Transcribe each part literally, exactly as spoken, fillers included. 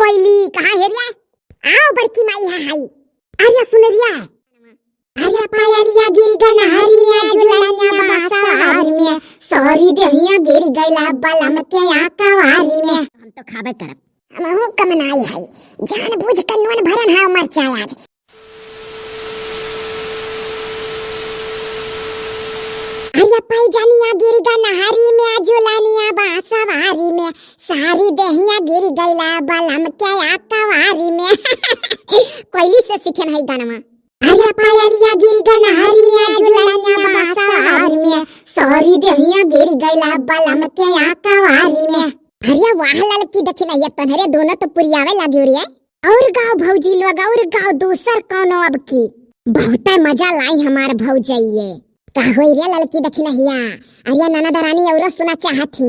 पहली कहाँ हेरिया? आओ बड़की माई, यहाँ हाई। अरे सुनरिया। अरे पायलिया गिर गनहरी में, झुलनिया बांसवारी में, सॉरी देहिया गिर गइला बलम के आकवारी में। हम तो खाबे करब। हमहू कमनाई है, जान बूझ के नून भरन है मरचाई आज। अरे पैजनिया गिर गनहरी में, झुलनिया बांसवारी में, सारी देहिया गिर गइला बलम के आकवारी में। कोयली से सीखेन है गाना। अरे पायलिया गिर गनहरी में, झुलनिया बांसवारी में, सॉरी देहिया गिर गइला बलम के आकवारी में। अरे वाह ललकी दखिनहिया, तोहरे दोनों तो पुरियावे लागी रे। और गाओ भौजी लोग, और गाओ दूसर कौनो अब की। बहुते मजा लाई हमार भौजइये। का होई रे ललकी दखिनहिया? अरे ननद रानी औरो सुना चाहत ही।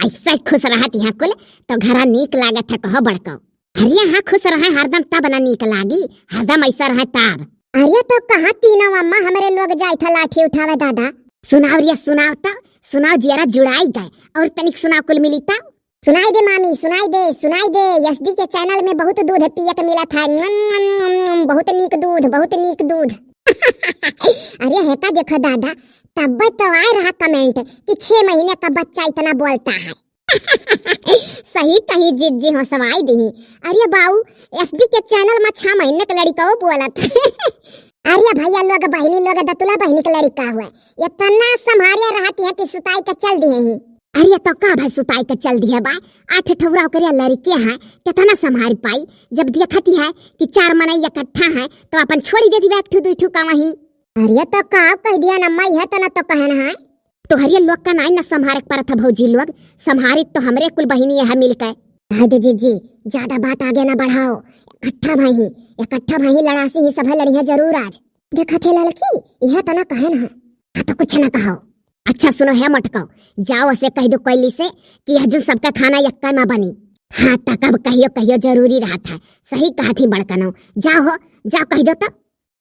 ऐसे खुश रहत यहाँ कुल तो घरा नीक लागत है, कहो बड़को। अरे हाँ खुश रहे हरदम तब ना नीक लागी, हरदम ऐसा रहे तब। अरे तो कहाँ तीनों अम्मा हमरे लोग जाए था लाठी उठावे दादा। सुनाओ रे सुनाओ तो, सुनाओ जियरा जुड़ाई गए। और तनिक सुनाओ कुल मिली तो। सुनाई दे मामी, सुनाई दे, सुनाई दे। एसडी के चैनल में बहुत दूध पिए के मिला था। न्यम, न्यम, न्यम, न्यम, बहुत नीक दूध, बहुत नीक दूध। अरे हेका देखो दादा, तब तो आए रहा कमेंट कि छह महीने का बच्चा इतना बोलता है। सही कहीं जिज्जी हो सवाई दी। अरे बाऊ, एसडी के चैनल में छह महीने के लड़िका वो बोलत। अरे भैया लोग, बहिनी लोग, दतुला बहिनी के लड़िका हुए, इतना संभारिया रहती है कि सुताई के चल दिए ही। अरे तो का भाई सुताई के चल दिए बा, आठ ठौरा ओकरे लड़िके हैं, कितना संभाल पाई? जब देखती है कि चार मनई इकट्ठा है तो अपन छोड़ी देती बा एक ठू दुई ठू का वहीं। अरे तो का कह दिया ना, मैं है तो ना तो कहन है। तोहरे लोग का नाई न संभारे के परत है भौजी लोग, संभारी तो हमरे कुल बहिनी है मिलके। रह दे जीजी, ज्यादा बात आगे ना बढ़ाओ। इकट्ठा भाई, इकट्ठा भाई लड़ासी ही सभे लड़िया जरूर आज। देखत है ललकी, यह तो ना कहन है। हाँ तो कुछ ना कहो। अच्छा सुनो है मोटको, जाओ उसे कह दो कोयली से कि यह जो सबका खाना यक्का में बनी। हाँ तक अब कहियो कहियो जरूरी रहत है। सही कहत ही बड़कनो, जाओ हो, जाओ कह दो तो।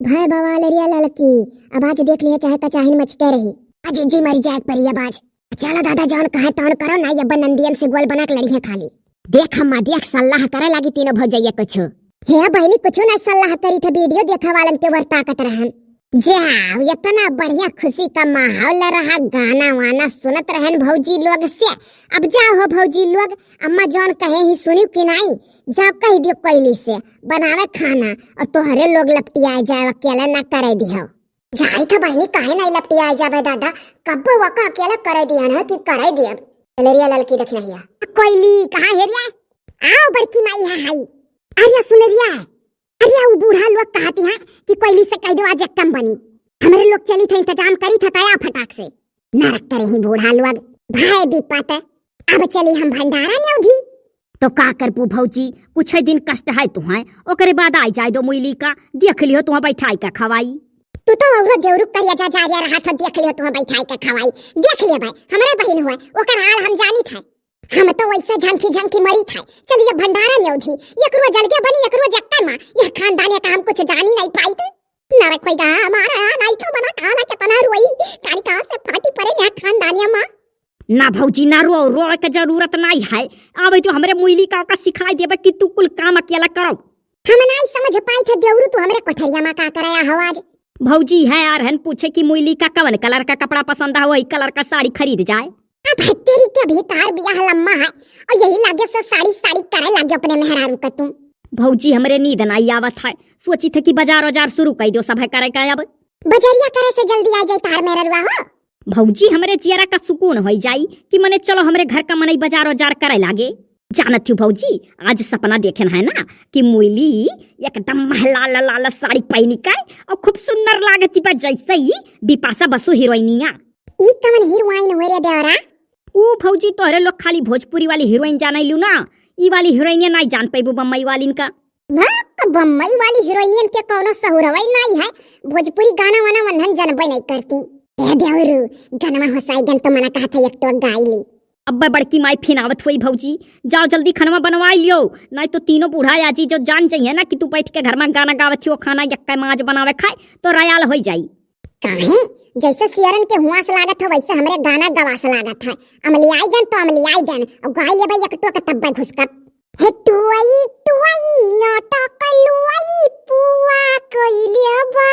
भय बवाल रे ललकी, अब आज देख लिया चाहे कचाहिन मचके रही। अजी जी मरी जाए परी अब आज। चलो दादा जौन कहे तौन करो ना, ये नंदियन से गोल बना के लड़िया खाली। देख अम्मा देख, सल्लाह करे लागी तीनों भौजैया कुछ। हे बहिनी कुछ ना सल्लाह करी थे, वीडियो देखा वालन के वर ताकत रहन। जाओ, इतना बढ़िया खुशी का माहौल रहा, गाना वाना सुनत रहन भौजी लोग से। अब जाओ हो भौजी लोग, अम्मा जौन कहे ही सुनियो कि नाई, जाओ कह दियो कोयली से बनावे खाना और तोहरे लोग लपटिया जाए, अकेले ना करे दियो। जाई था बहिनी, काहे नाई लपटिया जावे दादा, कब्बो वका अकेले करे दियन है कि करे दियन। लरिया ललकी दखिनहिया। कोयली कहाँ हेरिया? आओ बड़की माई है हाई। अरे सुनरिया, अरे उ बूढ़ा लोग कहती हैं कि कोयली से कह दो आज एक कम बनी। हमरे लोग चली थे इंतजाम करी था तया फटाक से। नरक करे ही बूढ़ा लोग। भाई विपत, अब चली हम भंडारा न्योधी। तो का करबू भौजी, कुछ ही दिन कष्ट है तुहां, ओकरे बाद आई जाए दो मुइली का, देख लियो तुहां बैठाई का खवाई। तू तो औरो देवरू करिया जा जा रहा था, देख लियो तुहां बैठाई का खवाई, देख लियो भाई, हमरे बहिन हुआ, ओकर हाल हम जानी था। हम तो वैसे झंकी झंकी मरी था। चलिए भंडारा न्योधी, एक रोज अलगे बनी, एक रोज एक्का माँ। यह खानदान का हम कुछ जानी नहीं पाई थे। नरक होई गा हमारा, नाई तो बना काला कितना रोई, कानी कहाँ से फाटी पड़े यह खानदानिया माँ। ना भौजी, ना रो, रोए के जरूरत नाई है। आवे तो हमरे मुइली का ओका सिखाई देबे कि तू कुल काम अकेला करो। हम नाई समझ पाई थे देवरू, तू हमरे कोठरिया में का करे आवाज। भौजी है यार हन पूछे कि मुइली का कवन कलर का कपड़ा पसंद है, वही कलर का साड़ी खरीद जाए। अब तेरी के भीतर बियाह लम्मा है और यही लागे से साड़ी साड़ी करे लागे अपने मेहरारू का तू। भौजी हमरे नींद नाई आवत है, सोची थे कि बाजार वाजार शुरू कर दो सब है करे का अब। बजरिया करे से जल्दी आ जाए तार मेहररुआ हो। भौजी हमरे जियरा का सुकून होई जाई कि मने चलो हमरे घर का मनई बाजार वाजार करे लागे। जानत हूँ भौजी, आज सपना देखेन है ना कि मुइली एकदम महलाल लाल साड़ी पहनी के और खूब सुंदर लागती बा, जैसे ही बिपाशा बसु हीरोइनिया। ई कवन हीरोइन हो रे देवरा? ऊ भौजी तोहरे लोग खाली भोजपुरी वाली हीरोइन जाने लू ना, ई वाली हीरोइनिया नाई जान पैबू बम्बई वालिन का। भक, बम्बई वाली हीरोइनियन के कौनो सहूरवई नाई है, भोजपुरी गाना वाना वन्हन जनबे नहीं करती। ए देवरू, गनवा होसाई गन तो मना कहा था एक टोक गाई ली। अब्बे बड़की माई फिन आवत हुई भौजी, जाओ जल्दी खनवा बनवाई लियो, नाई तो तीनों बूढ़ा आजी जो जान जइहे ना कि तू बैठ के घर में गाना गावत हो, खाना यक्का माज बनावे खाए तो रयाल होई जाई। काहे? जैसे सियरन के हुआस लागत है वैसे हमरे गाना गवास लागत है। अमलियाई गन तो अमलियाई गन, और गाई लेबे एक टोक तब्बे घुसकब। हे टुअई टुअई लटकलुअई पुआ कइले बा।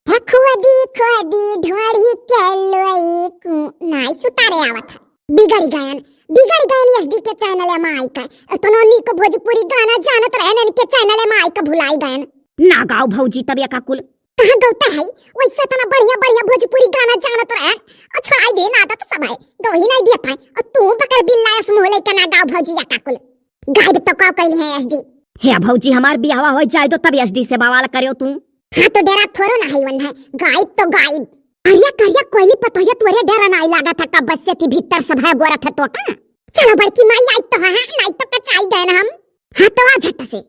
हे खोदी खोदी ढोढ़ी के लोई कु-, नाई सुतारे आवत है। बिगड़ गयन, बिगड़ गयन एसडी के चैनल में आई के। इतना नीक भोजपुरी गाना जानत रहन, इनके चैनल में आई के भुलाई गयन। ना गाओ भौजी तब एका कुल। कहाँ गौता है? वैसे इतना बढ़िया बढ़िया भोजपुरी गाना जानत रहे। अच्छा, आई दे ना आदत सब है। गौही नहीं दिया पाए। और तू बकर बिल्ला अस मुँह लेके ना गाओ भौजी एका कुल। गायब तो का कइली है एसडी? हे भौजी, हमार बियाहवा हो जाए दो तब एसडी से बवाल करियो तू। हाँ तो डेरा थोड़ो ना है वन है। गायब तो गायब। अरे करिया कोयली पतोहिया तोरे डेरा नाई लागा था कब से थी भीतर सब है गोरत है तो का? चलो बड़की माई आई तो है, नाई तो कचाई गए ना हम। हाँ तो आ झट से।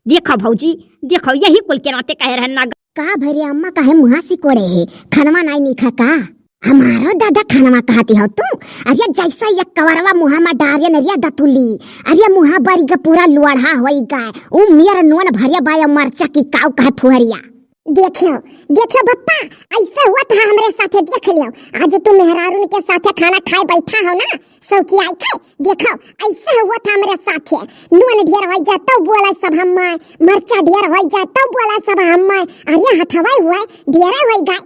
देखो भौजी, देखो, यही कुल के नाते कहे रहन ना। का भरे अम्मा काहे मुहा सिकोड़े है? खनवा नाई नीक है का? हमारो दादा खनवा कहती हो तू? अरे जैसा ये कवरवा मुहा में डारे न रे दतुली, अरे मुहा बरी के पूरा लोढ़ा होई गए। उ मेर नोन भरे बाय मरचा की काऊ कहे फुहरिया। देखियो, देखियो बप्पा, ऐसे हुआ था हमरे साथे, देख लियो। आज तू मेहरारून के साथे खाना खाए बैठा हो ना, सौकी आई के, देखो, ऐसे हुआ था हमरे साथे। नून ढेर होई जाए, तब बोला सब हम्मा, मरचा ढेर होई जाए, तब बोला सब हम्मा। अरे हथवा हुआ, ढेर होई गए।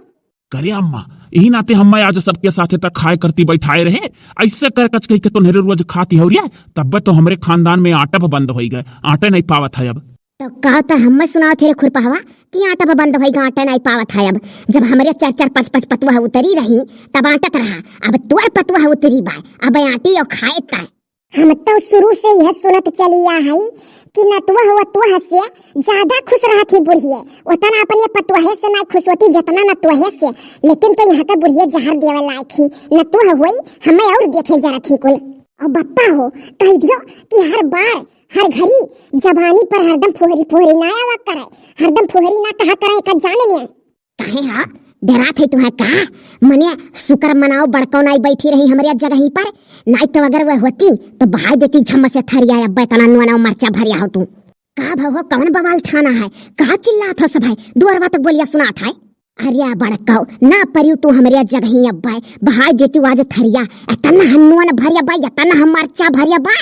करे अम्मा, यही नाते हम्मा आज सबके साथे तक खाए करती बैठाए रहे। ऐसे कर कच कह के तो नहरे रोज खाती हो रे, तब तो हमरे खानदान में आटा बंद होई गए, आटे नहीं पावत है अब। तो का तो हम्मा सुनाओ थे रे खुरपहवा कि आटा बंद होई गए, आटा नहीं पावत है अब। जब हमरे चार चार पाँच पाँच पतुआ उतरी रही, तब आटत रहा, अब तोर पतुआ उतरी बाय, अब आटी और खाए ताय। हम तो शुरू से यह सुनत चलिया है कि नतुआ हुआ तुआ से ज्यादा खुश रहत ही बुढ़िए, उतना अपने पतुहे से ना खुश होती जितना नतुहे से। लेकिन तो यहाँ के बुढ़िए जहर देवे लायक ही, नतुआ हुई हमें और देखे जरत ही कुल। और बप्पा हो, कह दियो कि हर बार हर घड़ी जबानी पर हरदम फुहरी फुहरी ना आवा करे, हरदम फुहरी ना कहा करे, का जान लिया। काहे हा? डरात है तुहा का? मने शुक्र मनाओ बड़कौ नाई बैठी रही हमरे जगही पर, नाई तो अगर वह होती तो बहाई देती झम्म से थरिया। अब इतना नोना मरचा भरिया हो तू। का भव हो, कौन बवाल ठाना है? का चिल्लात हो सब है? दुअरवा तक बोलिया सुनात है। अरे बड़कौ, ना परियो तू हमरे जगही अब्बे, बहाई देती आज थरिया। इतना हन्नुअन भरिया बा, इतना हम मरचा भरिया बा,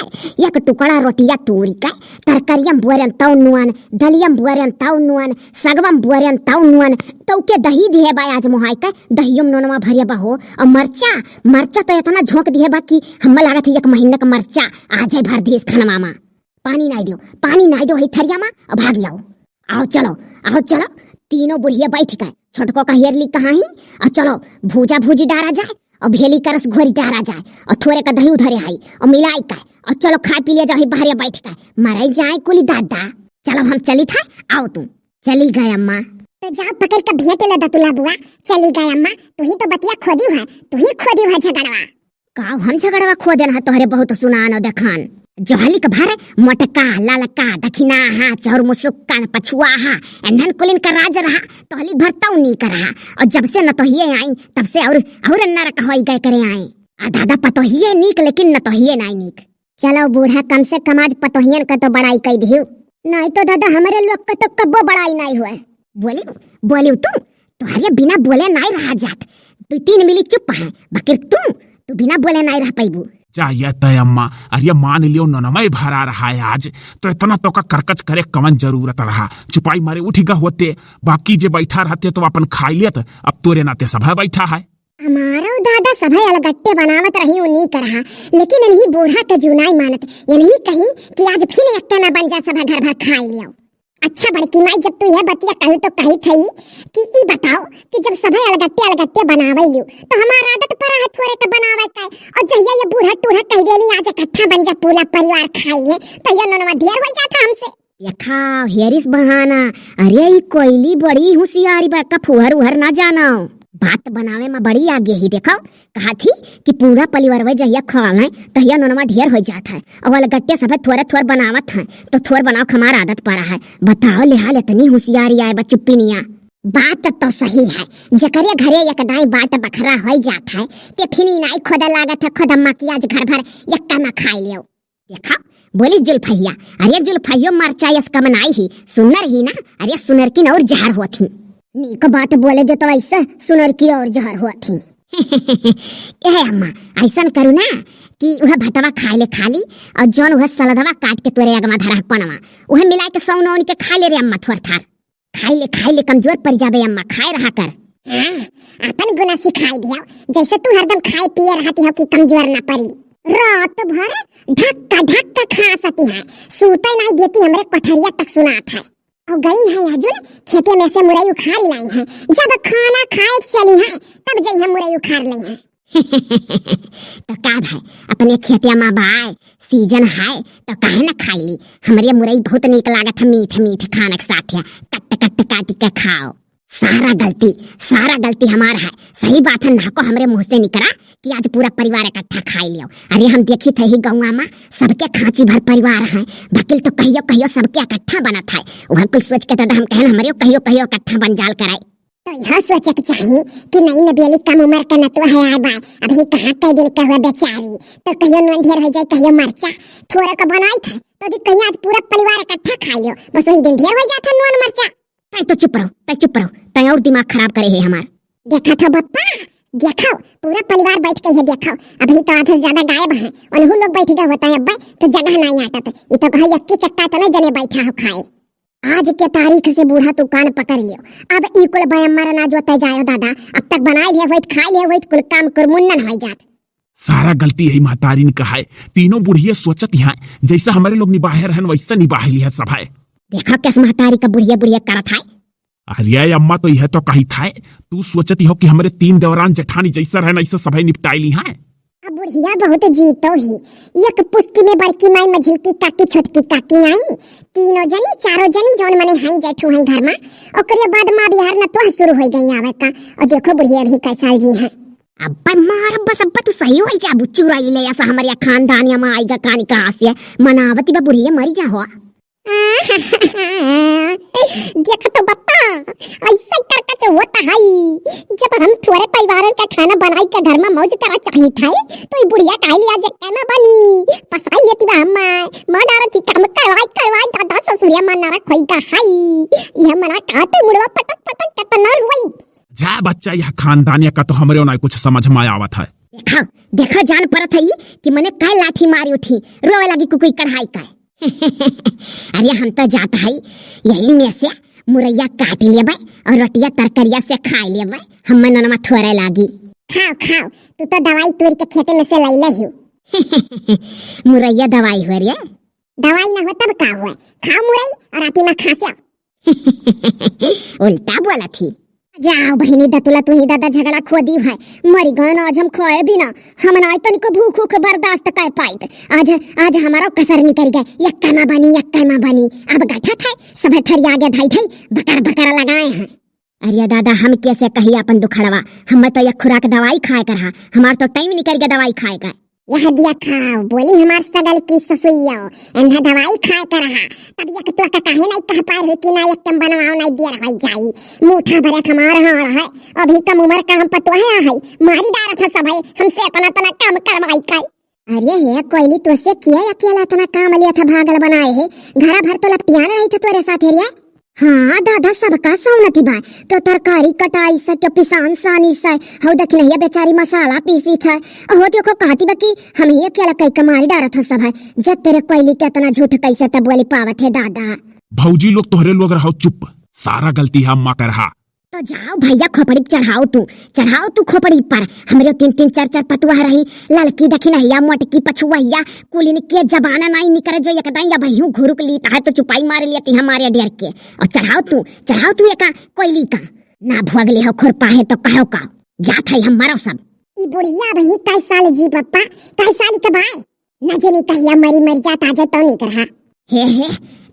एक टुकड़ा रोटिया तूरी के, तरकरियम बोरेन तौ नुअन, दलियम बोरेन तौ नुअन, सगवम बोरेन तौ नुअन, तौ के दही दिहे बा आज मोहाई के, दहियम नोनवा भरिया बा हो। और मरचा, मरचा तो इतना झोंक दिहे बा कि हम्मा लागत है एक महीना का मरचा आ जाए भर देश खनवा मा। पानी नाई दियो, पानी नाई दियो, ही थरिया मा, अब भाग जाओ। आओ चलो, आओ चलो, तीनों बुढ़िया बैठ के, छोटको का हेरली कहाँ ही, और चलो, भूजा भूजी डारा जाए, और भेली का रस घोरी डारा जाए, और थोरे का दही उधरे आई, और मिलाई के, और चलो, खाए पी लिया जाओ, ही बहरे बैठ के, मरे जाए कुली दादा। चलो, हम चली था, आओ तू। चली गए अम्मा। तो जाओ पकड़ के भेंट ले दतुला बुआ, चली गए अम्मा, तू ही तो बतिया खोदी है, तू ही खोदी है झगड़वा। का हम झगड़वा खोदेन है तोहरे बहुत सुनान और देखान। जोहली के भर मोटका, ललका, दखिनाहा, चहुर मुसुक्कन, पछुआहा, एन्हन कुलिन का राज रहा, तोहली भर तौ नीक रहा। और जब से नतोहिए आई, तब से और, और नरक होई गए करे आई। आ दादा पतोहिए नीक, लेकिन नतोहिए नाई नीक। चलो बूढ़ा, कम से कम आज पतोहियन का तो बड़ाई कई दिहु। नाई तो दादा हमरे लोग का तो कब्बो बड़ाई नाई हुए। बोली, बोली तू, तोहरे बिना बोले नाई रहा जात। दू तीन मिली चुप है, बकिर तू, तू बिना बोले नाई रह पैबू। जा ये तय अम्मा, अरे मान लियो नोनमय भरा रहा है आज, तो इतना तो का करकच करे कवन जरूरत रहा? चुपाई मारे उठ गा होते, बाकी जे बैठा रहते तो अपन खाई लेत, अब तोरे नाते सभा बैठा है। हमारो दादा सभा अलगट्टे बनावत रही उन्हीं का रहा, लेकिन इन्हीं बूढ़ा के जुनाई मानत, इन्हीं कहीं कि आज फिर एक ना बन जा सभा घर भर खाई लियो। अच्छा बड़की माई, जब तू यह बतिया कहू तो कही थई कि ई बताओ कि जब सभे अलगट्टे अलगट्टे बनावे लियो तो हमार आदत परा है थोरे के बनावे के, और जहिया ये बूढ़ा टूढ़ा कह देली आज इकट्ठा बन जा पूरा परिवार खाइए तो ये ननवा ढेर हो जाता हमसे। देखा हेरिस बहाना। अरे ई कोयली बड़ी होशियारी बा, का फुहर उहर ना जानो। बात बनावे में बड़ी आगे ही। देखो कहा थी कि पूरा परिवार वही जहिया खावे तहिया नोनवा ढेर हो जात है, और अलगट्टे सभे थोरे थोर बनावत है तो थोर बनाव खमार आदत परा है। बताओ लेहाल इतनी होशियारी आए बा चुप्पिनिया। बात तो सही है, जकरे घरे एक दाई बाट बखरा हो जात है ते फिर नाई खोदे लागत है, खोद अम्मा की आज घर भर यक्का में खाई लियो। देखा बोलिस जुल्फैया, अरे जुल्फैयो मरचा यस कम नाई ही, सुनर ही ना, अरे सुनर की न और जहर होत ही। नीक बात बोले दे तो ऐसे सुनर की और जहर होत ही। ए अम्मा, ऐसन करू ना कि उहे भतवा खाइ ले खाली, अउर जौन उहे सलदवा काट के तोरे अगवा धरा कोनवा, उहे मिलाइ के सौन औन के खाइ ले रे अम्मा थोर थार। खाइ ले, खाइ ले, कमजोर परि जाबे अम्मा, खाए रहा कर। हाँ, आपन गुना सिखाइ दियो, जइसे तू हरदम खाए पिए रहति हो कि कमजोर न परी। रात भर ढक्का ढक्का खासति है, सूते नाहीं देती, हमरे कोठरिया तक सुनात है। अउर गई है अजुन खेते में से मुरई उखारि लाई है, जब खाना खाए चली है तब जइहैं मुरई उखारि लइहैं। तो का भाई, अपने खेतिया मा बाय, सीजन है, तो काहे न खाइ ली? हमरे मुरई बहुत नीक लागत है, मीठ मीठ खाना के साथ है, कट कट काटि के खाओ। सारा गलती, सारा गलती हमार है। सही बात है, नाको हमरे मुँह से निकरा कि आज पूरा परिवार इकट्ठा खाइ लियो। अरे हम देखित ही गउँवा मा सबके खाँची भर परिवार है, बकिल तो कहियो कहियो सबके इकट्ठा बनत है। उहे कुल सोचि के दादा हम कहेन हमरे कहियो कहियो इकट्ठा बन जाल कराए। तो यह सोचे के चाही कि नई नबेली कम उमर के नतुआ है आय बाय, अबहीं कहाँ कई दिन के हुए बेचारी, तो कहियो नून ढेर होइ जाए, कहियो मरचा, थोरे क बनाइत है, तो अभी कहीं आज पूरा परिवार इकट्ठा खाइ लियो, बस वही दिन ढेर होइ जात है नून मरचा। तै तो चुप रहो, तै चुप रहो, तै अउर दिमाग खराब करे है हमार। देखा थो बप्पा, देखो, पूरा परिवार बैठ के है, देखो, अबहीं तो आधा से ज्यादा गायब है, उनहू लोग बैठ गए होता है, अब्बे तो जगह नाहीं आटत, ई तो कहे यक्की कक्का तो नहीं जने बैठा हो खाए। आज के तारीख से बूढ़ा तू कान पकड़ लियो। अब ई कुल बयाम मरना जो तय जायो दादा, अब तक बनाए लिहे होइत, खाए लिहे होइत, कुल काम कुरमुन्नन होइ जात। सारा गलती यही महतारिन का है, तीनों बुढ़िया सोचत हैं, जैसा हमरे लोग निबाहे रहन वैसा निबाह लिहे सब है। देखो कैस महतारी का बुढ़िया बुढ़िया करत है। अरे अम्मा तो यह तो कहित है, तू सोचती हो कि हमरे तीन देवरान जेठानी जैसा रहन ऐसा सभे निपटाई ली हैं। अब बुढ़िया बहुत जीतो ही। एक पुस्ती में बड़की माई, मझिलकी काकी, छोटकी काकी आई। तीनों जनी, चारों जनी जौन मने हई जेठू हई घर मा। ओकरे बाद मा बिहार न तो शुरू होइ गई आवे का। और देखो बुढ़िया भी कैसा जी है। अब्बा मार बस अब्बा तू सही होइ जा बुच्चू रही ले ऐसा हमरे खानदानिया मा आइगा कानी कहाँ से। मनावती बा बुढ़िया मरी जा हो। देखा तो बप्पा, ऐसे करके जो होता है, जब हम थोरे परिवारन का खाना बनाई के घर मा मौज करा चाहित है, तो ई बुढ़िया काहे लिया जे केमा बनी, पसाई लेती बा हम्मा, माँ डारत ही काम करवाई, करवाई, दादा ससुरिया मा नरक होई गा है, यह मना कहते मुड़वा पटक पटक केतना रोई। जा बच्चा, यह खानदानिया का तो हमरे ना कुछ समझ मा आवत है। देखा, देखा जान परत है कि मने कै लाठी मारी उठी, रोवे लगी कुकुई कढ़ाई का। अरे हम तो जात है यही में से मुरैया काट लेबै और रोटिया तरकरिया से खाए लेबै, हम ननमा थोरे लागी। खाओ, खाओ, तू तो दवाई तोड़ के खेते में से लैले हियो। मुरैया दवाई हुए रे? दवाई ना हो तब का हुए, खाओ मुरई और राती में खा से। उल्टा बोलत ही। जाओ बहिनी दतुला, तू ही दादा झगड़ा खोदी है। मरी गए ना आज हम खाए बिना, हम ना तनिको भूख उख बर्दाश्त कर पाइत। आज, आज हमारा कसर निकल गए, यक्का ना बनी, यक्का ना बनी। अब गठत है, सब थरिया आगे धई धई बकर बकर लगाए हैं। अरे दादा, हम कैसे कही अपन दुखड़वा, हम तो एक खुराक दवाई खाए कर हा, हमार तो टाइम निकल गया दवाई खाए का। यह दिया खाओ, बोली हमार सगल की ससुइयो, इन्हें दवाई खाए कर हा, तब एक तो का काहे नहीं कह पार हो कि ना एक कम बनवाओ नहीं दिया रह जाई, मुठा भरे हमार हार है, अभी कम उम्र का हम पतोहे है, मारी डारत है सब है, हमसे इतना इतना काम करवाई का। अरे हे कोयली, तोसे किया अकेला इतना काम लिया था, भागल बनाए है, घरा भर तो लपटियान रही था तोरे साथ रे। हाँ दादा, सबका सौनती बा, तो तरकारी कटाई से, तो पिसान सानी से, हौ दखिनहिया बेचारी मसाला पीसी था, अहो देखो कहती बा कि हम ही अकेला कई कमारी डारत हो सब है, जब तेरे कोयली के इतना झूठ कैसे तब बोली पावत है दादा। भौजी लोग तोहरे लोग रहो चुप, सारा गलती है अम्मा का रहा। तो जाओ भैया, खोपड़ी पे चढ़ाओ तू, चढ़ाओ तू खोपड़ी पर। हमरे तीन तीन चार चार पतुआ रही, ललकी दखिनहिया, मोटकी पछुआइया, कुलिन के जबाना नाई निकर जो एक दाई अब यूं घुरुक लीता है तो चुपाई मार लियती हमारे डेर के। और चढ़ाओ तू, चढ़ाओ तू एका कोयली का। ना भोगले हो खुरपा है तो कहो का, जात है हम मरो सब। ई बुढ़िया अब ही कै साल जी पप्पा, कै साल के बाय? न जनी कहिया मरी मर जात, आ जाए तो नहीं करहा। हे, हे,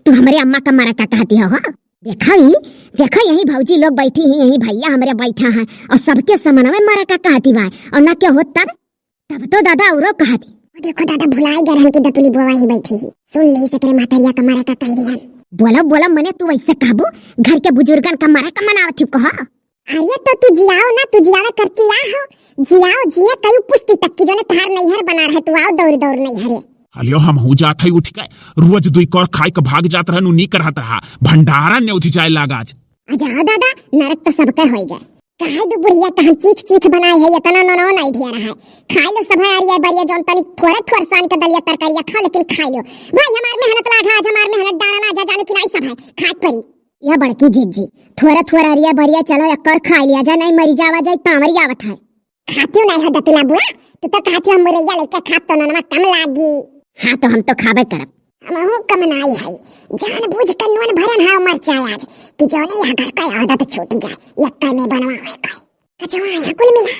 तू हमरे अम्मा का मरा का कहती हो, हो? देखो ही, देखो यही भौजी लोग बैठी ही, यही भैया हमरे बैठा है और सबके समनवे मरा का कहती बा और ना क्या हो तब? तब तो दादा औरो कहती। देखो दादा भुलाए गए रहन कि दतुली बुआ ही बैठी ही। सुन ले सकरे महतरिया का मरा का कह दिहन। बोलो, बोलो, मने तू वैसे कहबू? घर के बुजुर्गन का मरा का मनावत हूँ कहो। अरे तो तू जियाओ ना, तू जियावे करती आ हो, जियाओ जिए कयू पुस्ती तक की जोने तहार नैहर बना रहे, तू आओ दौड़ दौड़ नैहरे। हलियो हम हूँ जात है उठ के, रोज दुई कौर खाए के भाग जात रहनु, नीक रहत रहा, भंडारा ने उठ जाए लाग आज। आ जाओ दादा, नरक तो सबके होई गए। काहे दू बुढ़िया, त हम चीख चीख बनाए है, इतना नोनो नहीं ढेर है। खाइ लो सभे अरिया बरिया, जौन तनी थोरे थोरे सानी का दलिया तरकारिया खा, लेकिन खाइ लो। भाई हमार मेहनत लागा आज, हमार मेहनत डारना जा, जाने कि नहीं सभे, खाए परी। या बड़की जिज्जी, थोरे थोरे अरिया बरिया चलो, एक कर खाइ लिया जा, नहीं मरी जावा जाए, तांवरी आवत है। खातियो नहीं हो दतुला बुआ, तू तो कहती हम मुरैया लइके खाब तो नोनवा कम लागी। हाँ, तो हम तो खाबे करब। हमहू कम नाई है, जान बूझ के नोन भरन है मरचाई आज, कि जौने यह घर का आदत छूट जाए, यक्का में बनवा है कोई। कचवा है कुल मिला,